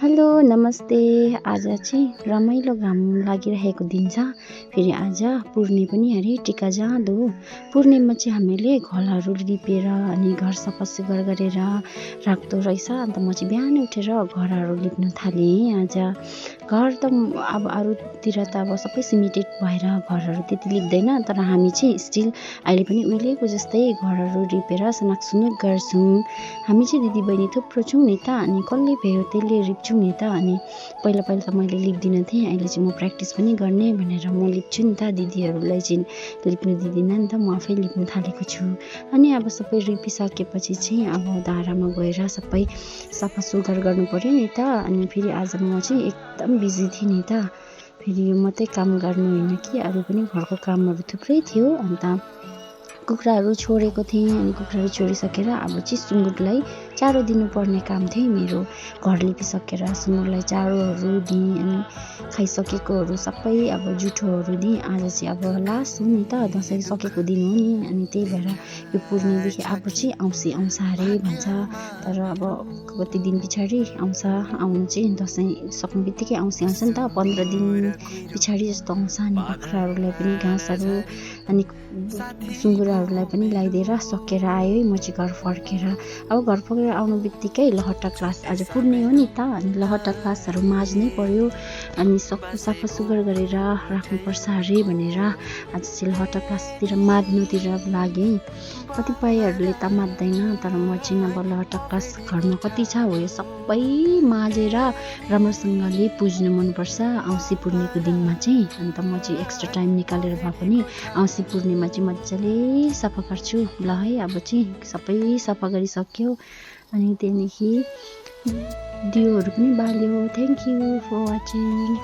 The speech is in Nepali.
हेलो नमस्ते। आज चाहिँ रमाइलो घाम लागिरहेको दिन छ। फेरि आज पूर्णे पनि अरे टिका जाँदो। पूर्णेमा चाहिँ हामीले घरहरू लिपेर अनि घर सफासुग्घर गरेर राख्दो रहेछ। अन्त म चाहिँ बिहान उठेर घरहरू लिप्न थालेँ। आज घर त अब अरूतिर त अब सबै सिमेन्टेड भएर घरहरू त्यति लिप्दैन, तर हामी चाहिँ स्टिल अहिले पनि उहिलेको जस्तै घरहरू लिपेर सनाकसुनुक गर्छौँ। हामी चाहिँ दिदीबहिनी थुप्रो छौँ नि त, अनि कसले भ्यायो त्यसले लिप्छौँ नि त। अनि पहिला पहिला त मैले लिप्दिनँ थिएँ, अहिले चाहिँ म प्र्याक्टिस पनि गर्ने भनेर म लिप्छु नि त। दिदीहरूलाई चाहिँ लिप्नु दिँदिनँ नि त, म आफै लिप्नु थालेको छु। अनि अब सबै लिपिसकेपछि चाहिँ अब धारामा गएर सबै सफासुग्घर गर्नु पऱ्यो नि त। अनि फेरि आज म चाहिँ एकदम बिजी थिएँ नि त। फेरि यो मात्रै काम गर्नु होइन कि अरू पनि घरको कामहरू थुप्रै थियो। अन्त कुखुराहरू छोडेको थिएँ, अनि कुखुराहरू छोडिसकेर अब चाहिँ सुँगुरलाई चारो दिनुपर्ने काम थियो मेरो। घर लिपिसकेर सुँगुरलाई चारोहरू दिएँ, अनि खाइसकेकोहरू सबै अब जुठोहरू दिएँ। आज चाहिँ अब लास्ट हो नि त, दसैँ सकेको दिन हो नि। अनि त्यही भएर यो पूर्णेदेखि अब चाहिँ औँसी आउँछ अरे भन्छ, तर अब कति दिन पछाडि आउँछ। आउनु चाहिँ दसैँ सक्ने बित्तिकै औँसी आउँछ नि त, 15 दिन पछाडि जस्तो आउँछ। अनि बाख्राहरूलाई पनि घाँसहरू अनि सुँगुरहरूलाई पनि लगाइदिएर सकेर आयो है म चाहिँ घर फर्केर। अब घर फर्केर आउनु बित्तिकै लहटा क्लास, आज पूर्णे हो नि त, अनि लहटा क्लासहरू माझ्नै पर्यो। अनि सफासुग्घर गरेर राख्नुपर्छ अरे भनेर आज चाहिँ लहटा क्लासतिर माझ्नुतिर लागेँ। कतिपयहरूले त माझ्दैन, तर म चाहिँ अब लहटा क्लास घरमा कति छ हो यो सबै माझेर राम्रोसँगले पुज्नु मनपर्छ औँसी पूर्णेको दिनमा चाहिँ। अन्त म चाहिँ एक्स्ट्रा टाइम निकालेर भए पनि औँसी पूर्णेमा चाहिँ मजाले सफा गर्छु। ल है, अब चाहिँ सबै सफा गरिसक्यो। अनि त्यहाँदेखि दियोहरू पनि बाल्यो। Thank you for watching.